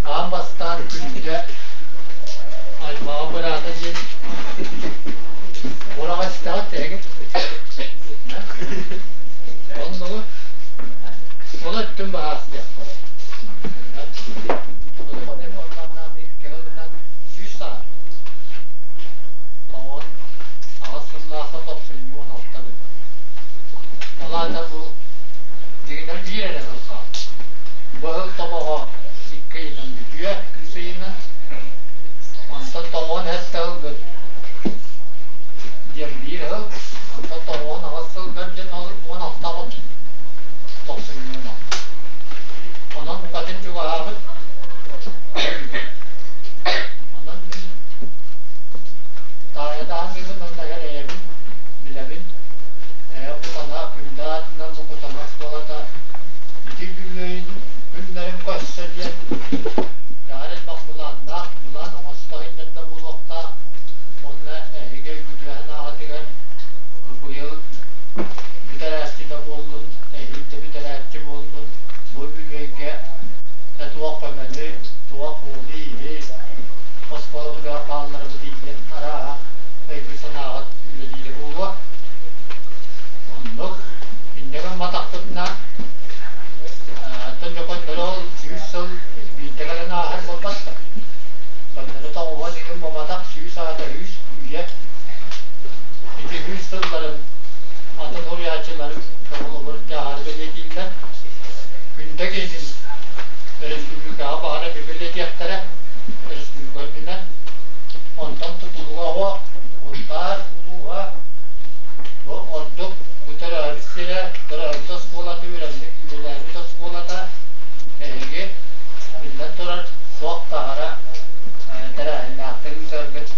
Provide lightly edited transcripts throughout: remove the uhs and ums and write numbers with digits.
Аан бастаан күндэ аймаҕа быраата диэн ураҕа истэҕит эһиги? Оннугу ол өттүн баһаастыахтара. 98 сыллаахха 96 быт. Ол аата бу дьиҥинэн биир эрэ сыл хаалла. Быһыл тобоҕо икки ыйынан бүтүө, үс ыйынан. Онтон тоҕуон сэттэ ылгыт диэн биир сыл, онтон тоҕуон аҕыс сылгар диэн ол 16 хонук. Тохсунньу Онон букатын чугаһаабыт. Онон мин таайадаан бүгүн онно эйэбин билэбин. Эйэ кутана күндэ аатынан бу кутана оскуолата ити үбүлүөйүн күннэрин көрсө диэн дьаһар элбэх былааннаах, былаан оҥосто сылдьар да буолуохтаах. Уонна эһиги өйгүтүөһэн ааҕытыгар бу быйыл бүтэрээччи да буоллун, эһиил да бүтэрээччи буоллун, бу үбүлүөйгэ туох көмөнү, туох уолу-ииһи оскуолабытыгар хаалларабыт диэн арааһа өйгүт-санааҕыт үлэлиирэ буолуо. Оннук. Инньэ гымматахпытына, оттон дьоконнору ол 100 сыл биирдэ кэлэн ааһар буолбат да. Соннору тоҕуһан игин буолбатах сүүс аата үс үйэ. Ити үс сылларын атын уруйааччылары холобур дьаһары бэлиэтииллэр. Күндэ киһинин республикаҕа баҕара бэлиэтиэхтэрэ республика үрдүнэн. Онтон тутулуга оҕо Сунтаар улууһа бу ордук бу төрөөбүт сирэ, төрөөбүт оскуолата, үөрэммит, үлэлээбит оскуолата эһиги биллэн турар суох таһара тэрээһиннээхтик ыытаргыт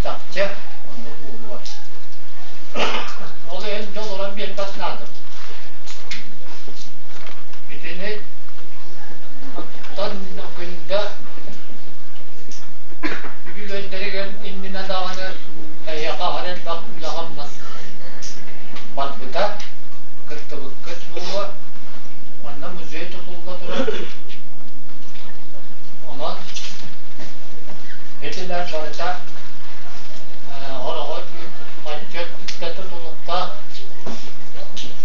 чахчы оннук буолуо. Ол иһин дьол олорон биэрбэт наада. Итини оттон күндэ үбүлүөйдэригэр иннинэ даҕаны эһиэхэ аһара элбэх үлэ-хамнас барбыта, кыттыбыккыт буолуо. Манна музей тутулла турар. Онон итилэр барыта хороҕо отчет үпкэ тутулуктаах,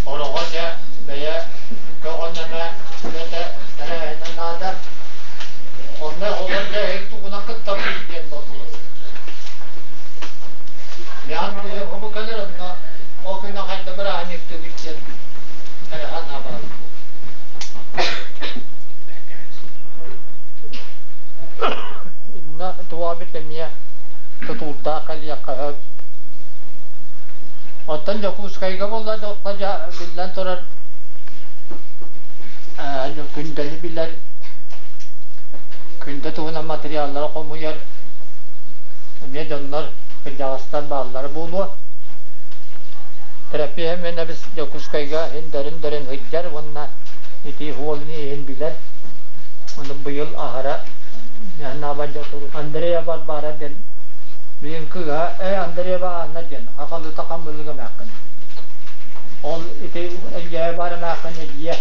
хороҕо дьэ бэйэ көҕөнөмө үлэтэ тэрээһинэ наада. Онно оҕолор дьэ эһиги тугунан кыттабыт диэн боппуруос. Миан бу кэлэр онно ол күнү хайда бырааһынньыктыыбыт диэн эрэһэ наабарар. Инна туоабит эмиэ тутуурдаах кэлиэххэ сөп. Оттон Дьокуускайга буолла дьэ биллэн турар күндэни билэр, күндэ туһунан материаллары хомуйар эмиэ дьоннор кырдьаҕастар бааллара буолуо. Терапия мен эбис Дьокуускайга иһин дөрүн-дөрүн сылдьар уонна ити уолун иһин билэр. Ону быйыл аһара Андрея Барбара диэн билин кыыһа э Андреева Анна диэн хахалыта хаммылыга мэххин. Ол ити элгээ баар эмээххин эдьиийэ.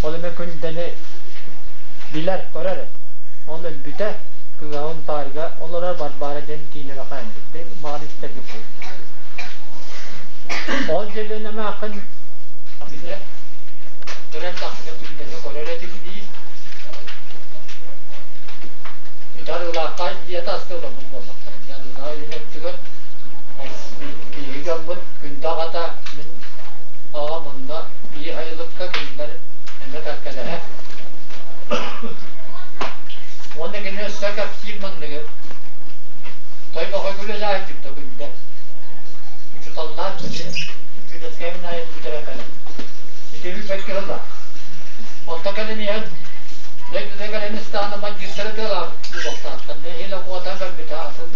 Ол эмэ күндэни билэр, көрөр. Ол өлбүтэ кыыһа Унтаарга олорор Барбара диэн киинэ бакаан баар истэргит Ол дьэлэн эмээххин билэ көрөр тахсыга күндэни көрөр этим дии. Итарыылаахха дьиэ тастыылабын буоллахтара. Дьарыылаах илин өттүгэр биһиги дьоммут күндэ аҕата мин аҕам онно биир сайылыкка кинилэр эмэ кэккэлэһэ. Уонна кини өссө кэпсиир манныгы Тойбохой үлэлээччик да күндэ. Учуталлаан Чудескайбын айан бүтэрэн кэлэн. Итини бэккэ ылла. Онто кэлин иһэн дойдута кэлин истаана бандьыыттары тыалаабыт буолуохтаахтар. Нэһиилэ куотан кэлбитэ атын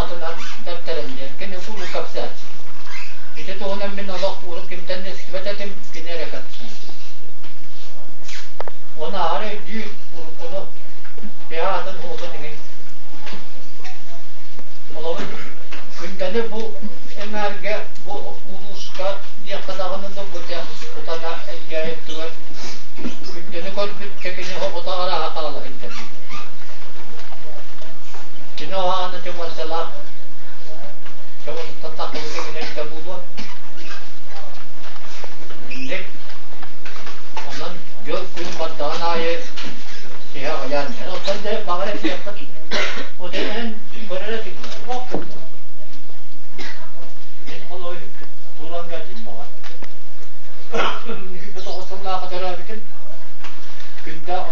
атынан тэптэрэн диэн. Кини куруук кэпсээччи. Ити туһунан мин олох урут кимтэн да истибэт этим, кини эрэ кэпсиир. Оны аһара өйдүүр уруккуну киһи атын уолун иҥин. Олорун күндэни бу эҥээргэ бу улууска диэххэ даҕаны да бу дьэ кутана элгээйи өттүгэр күндэни көрбүт кэкини оҕото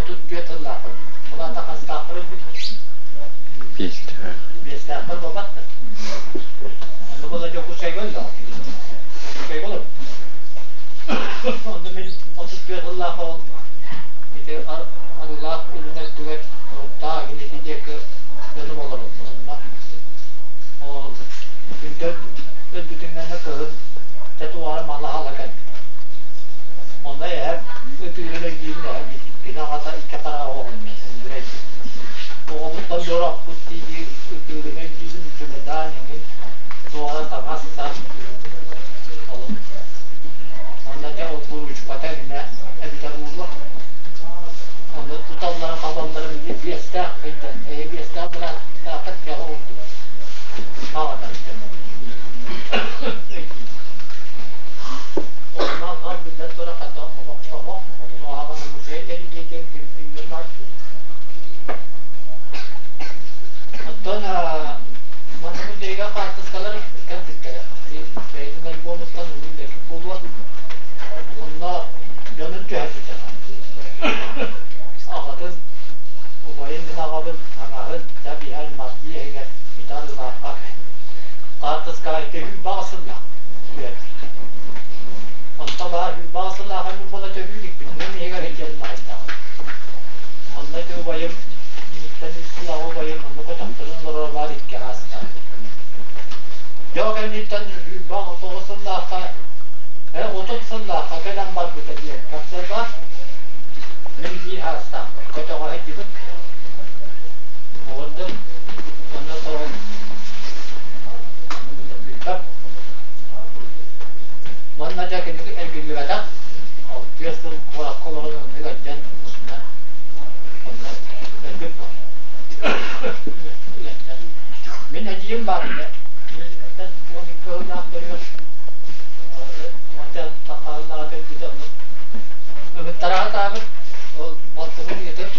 34 сыллаахпын. Ол аата хастаахпар өлбүт? Биэстээх. Биэстээхпэр буолбат да. Онно буола Дьокуускайга өллөҕүм. Дьокуускайга олорбут. Онно мин 34 сыллаах ол ити Арыылаах илин өттүгэр Оруктаах иһин ити диэки дьонум олороллор. Онно ол күндэл өлбүтүн кэннэ кыһын чэ туоҕа мала-ала кэлбит. Онно эһэм ытыырын өйдүүбүн эһэм кини аҕата икки хараҕа оҕонньор Өндүрэй оҕобуттан дорохпут дии ытыырын өйдүүбүн чымыдаан эҥин туоҕа таҥас сап Онно дьэ ол буруучуката эҥинэ эбитэ буолуо. Ону туталларын хабалларын биэстээх ыйдан эһи биэстээх бырааттааххыт кэҕэ курдук аҕатар дьон өйдүүр. Онно хал биллэн турар хата олохтоох оҕону ааҕан музей тэрийиэ диэн ким баар. Оттон манна музейга хаартыскалар кэлбиттэрэ. Бэйэтин альбомуттан ылыы бэрт буолуо. Онно дьонун түһэрбитэ. Аҕатын, убайын мин аҕабын, аҥаһын, дьабиһан мардыы иһигэр итар ылаахха хаартыскаҕа ити баҕа сыллаах түһэрбит. Онто баар баҕа сыллаах мин буола төрүү иликпин, мин иһигэр сылдьарын баһайдаҕым. Онно ити убайым, миниттэн үс сыллаах убайым онно көтөхтөрөн олорор баар икки ааста. Дьоо кэнниттэн 29 сыллаахха, 30 сыллаахха кэлэн барбыта диэн кэпсэл баар. Мин биир аастаахпын, көтөҕө сылдьыбыт. Оҕордум, онно тоҕун билбэт. Уонна дьэ кини эргиллибэтэх. Ол 4 сыл куоракка олорон онно ыалдьан устунан онно өлбүт буолар. Мин эдьиийим баар этэ. Мин 12 сыллаах төрүөх уонча сахаллаах кэлбитэ онно. Ыгыттараҕа таабыт ол балтыбын ыытып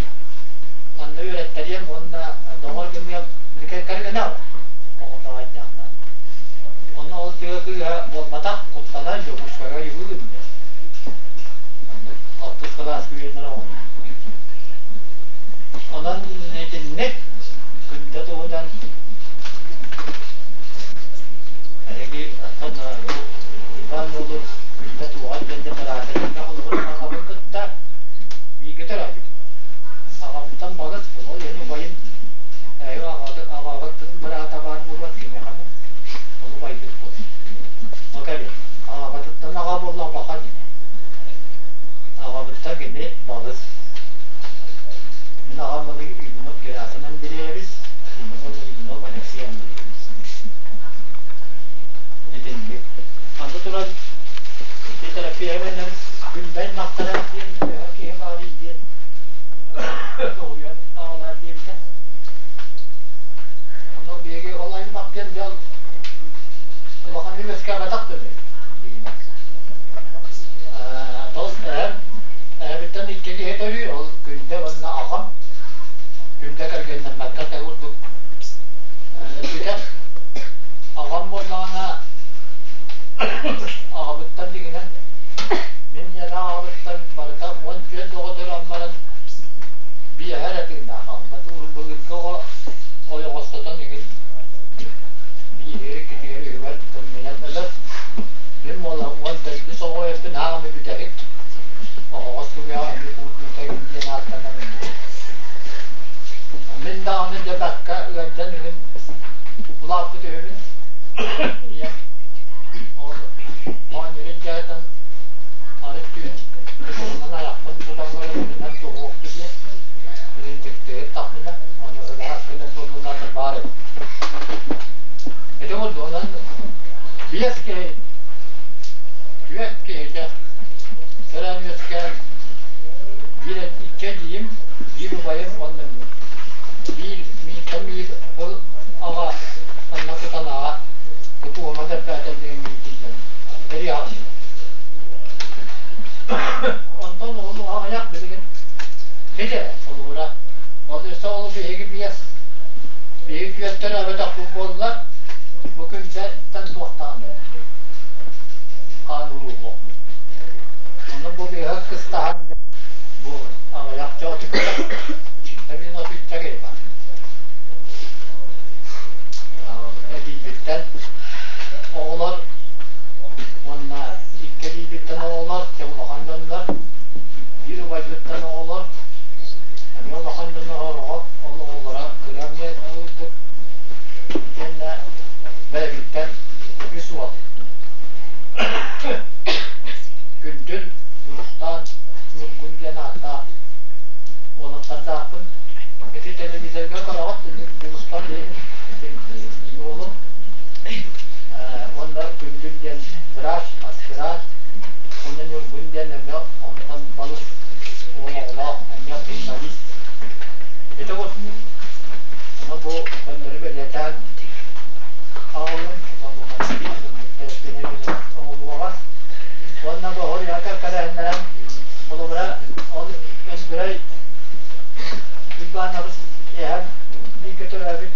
манна үөрэттэриэм уонна доҕор гыныам кэргэнэ оҕото айдаахтаах. Онно ол тыа кыыһа буолбатах, куттанан Дьокуускайга юһуу гынна. Оннук алтыс кылааска үөрэнэр оҕо. Онон итинник күндэ туһунан эһиги оттон бу Уйбаан уолу күндэ туоҕа диэн дьэ элбэх олоҕун аҕабын кытта бииргэ төрөөбүт. Аҕабыттан балыс, ол иһин убайым эһиги аҕаҕыт быраата баар буолуон кимиэхэ эмэ ол убайбыт буолар. Ол кэлин аҕабытыттан аҕа буолла баха диэн. Аҕабыттан кини балыс. Мин аҕам маны Игнат Герасим Андреевич, Игнат Игнат Алексей Андреевич. Итинник. Аны туран ити терапиябынан күнбэй махтанар диэн төһө киһи баарый диэн соһуйан аҕалар диэбитэ. Ону биһиги ол аймах диэн дьон улаханнык үөскээбэтэх дылы дигинэ. Тос эһэм эһэбиттэн икки киһи төрүүр, ол Күндэ уонна аҕам. Күндэ кэргэннэммэккэ тэ курдук өлбүтэ. Аҕам буоллаҕына аҕабыттан дигинэн мин ийэлээх аҕабыттан барыта 14 оҕо төрөөн баран биэһэ эрэ тыыннаах хаалбыт. Былыргы оҕо ойоҕостотон иҥин бииһигэр иккитигэр үһүгэр тымныйан өлөр. Мин буола 14 оҕо өлбүн ааҕамы бүтэһик оһоҕос куйаҕа эмиэ куурдуута иҥин диэн ааттанан өлбүтүм. Мин даҕаны дьэ бакка ыалдьан иҥин улааппыт үһүбүн. Ийэм ол оонньуурун дьаһатан арыт түүн тутуһунан айахпын тутан баран туһуохту диэн билин түктүһүт тахмына ону ылаһар кэлэн буоллулаата баар эбит. Ити курдук онон биэс киһи түөрт киһитэ төрөөн үөскээн биир икки эдьиийим, биир убайым уонна мин. Биир мииттэн биир ыл аҕа анна кутан аҕа тутуума тэрпээтэ диэн миитиллэн эрийэҕин. Онтон уһун аҕыйах билигин ситэ холуура. Ол өссө ол биһиги биэс биһиги түөттэр эбэтэх буоллар бу күндэттэн туохтаан хаан уруу буолбут. Ону бу биһиги кыстаһан бу аҕыйах чоотук Улахан дьоно оҕо ол оҕолоро кыра эмиэ ылбыт. Итиэннэ бэйэбиттэн үс уол. Күндүл, Дьулустаан, Ньургун диэн ааттаах уолаттардаахпын. Ити телевизорга көрөҕүт, Дьулустаан уолум. Уонна Күндүл диэн быраас, аспирант. Уонна Ньургун диэн эмиэ онтон балыс уол оҕолоох, эмиэ журналист. Ити ону бу көннөрү бэлиэтээн аҕаллым, оҥолуоҕа. Уонна бу хоруйака кэлэһиннэрэн, холобура, ол Өндүрэй Уйбаанабыс эһэм бииргэ төрөөбүт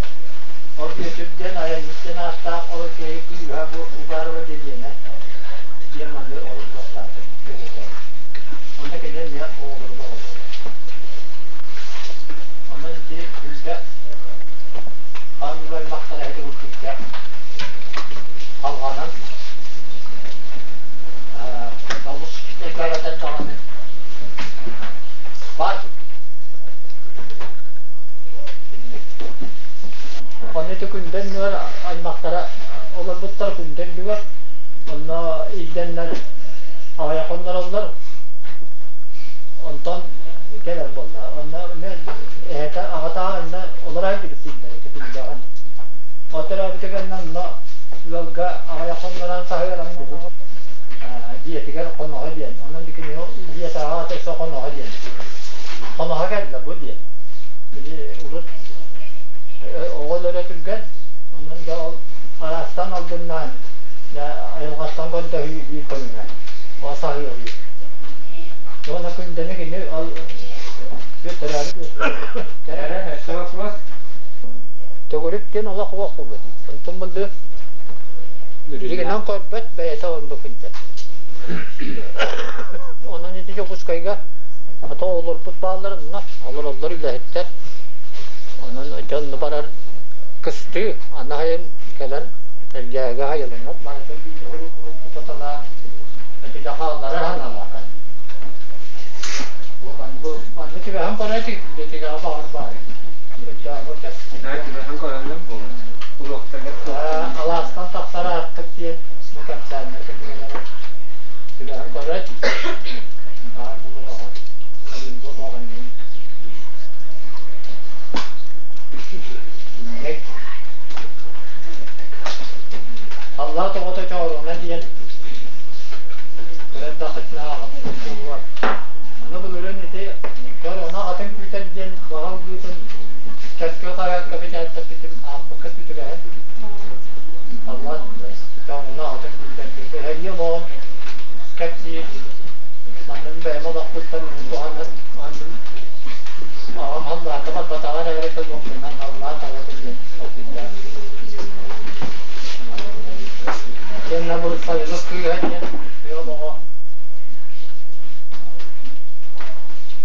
ол Бүөтүр диэн айанньыт диэн ааттаах ол киһи кыыһа бу Угарова Елена диэн манны олордуохтаатым бэлиэтээбит. Онно кини эмиэ оҕолорун оҕолоро. Онон ити күлгэ хаан аймахтара эһэти курдук халҕанан олус элбэҕэтэр даҕаны баар. Онно ити күндэ иннигэр аймахтара олорбуттар күндэ иннигэр онно илдьэннэр аҕыйах хоннороллор. Онтон кэлэр буолла. Онно эһэтэ аҕата онно олорор дибит ити күндэҕин. Ол төрөөбүтэ кэннэ онно ыалга аҕыйах хоннорон саһыаран дьиэтигэр хоноһо диэн. Онон кини дьиэтэ аҕата өссө хоноһо диэн. Хоноһо кэллэ бу диэн. Били урут оҕо өлөрө түргэн. Онон да ол араастан албыннаан айылҕаттан көрдөһүү биир көрүҥэ. Ол саһыарыы. Уонна күндэни кини ол төрөөбүт Төгүрүк диэн олох уох буолуо дии. Онтон былыр билигинэн көрбөт бэйэтэ оннук сылдьар. Онон ити Дьокуускайга ата олорбут бааллар онно олороллор үлэһиттэр. Онон дьон барар кыстыы аны сайын кэлэн Элгээгэ айылыннар барыта тутаталаан ити хаалларар санаалаах. Манна түбэһэн көрөөтү дэтигэҕэ баҕар баар. Алаастан тахсар аартык диэн бу кэпсээннэр кинигэлэрэ түбэһэн көрөөт баар буолуоҕа Халлаат оҕото Чооруона диэн көрөр да ааҕабыт буолуо. Аны былырыын ити Чооруона аҕатын күүтэр диэн баҕа ылбытын Чөркөөх хаһыакка бэчээттэппитим аахпыкка түбэһэн Халлаат Чооруона аҕатын күүтэр диэн эһэрии олоҕун кэпсиир. Маннык бэйэм олохпуттан туһанан аҕам халлаакка барбатаҕа эрээри уопсайынан халлаат аҕата диэн толкуйдаан. Уонна бу сайылык кыыһа диэн тыа олоҕо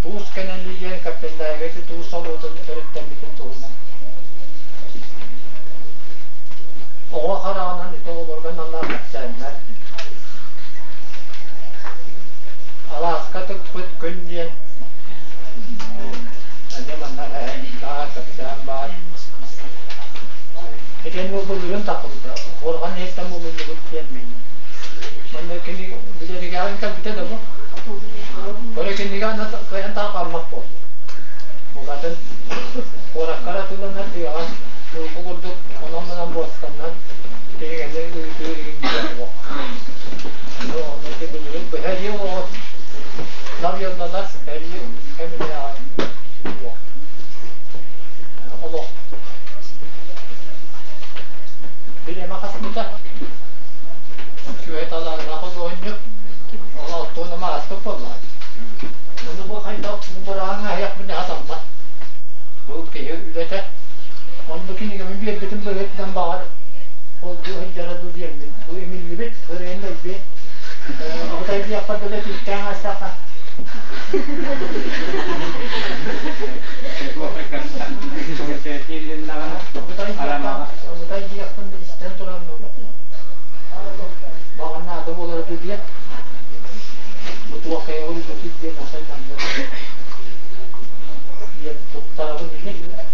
туус кэнэли диэн Каппендайга ити туус солуотун төрүттэммитин туһунан оҕо хараҕынан ити оҕолорго аналлаах кэпсээннэр Алааска тыкпыт күн диэн эмиэ манна баар кэпсээн баар. Итиэн ол былырыын таххыбыта. Хуорҕан иһиттэн булуллубут диэн. Манна кини билэригэҕин кэлбитэ да бу. Көрө кинигэ аны кыайан таах буолла. Букатын куораккар атыыланар тыаҕа урукку курдук онон-манан буостаннан кинигэни ыытыы иҥниэ Ону ити билигин быһа эрийэ оҕо навьеллалар эрийэ кэминээҕи олох бириэмэ хаспыта үчүгэй талааннаах худуоһунньук ол оттуун ааспыт буоллаҕа. Ону бу хайдах бырааҥҥа аһыахпын хатаммат. Бу киһи үлэтэ. Онно кинигэбин биэрбитим быһыытынан баҕар холбуу сылдьара дуу диэммин. Бу имиллибит, ырыан да өлбүт. Оҕутай диэхпэр дылы түүттээн аастахха. Оҕутай диэхпин истэн туран баҕар наада буолара дуу диэн. Бу туох кэйэҕин бүтүт диэн асан маннык диэн. Туттарабын ити.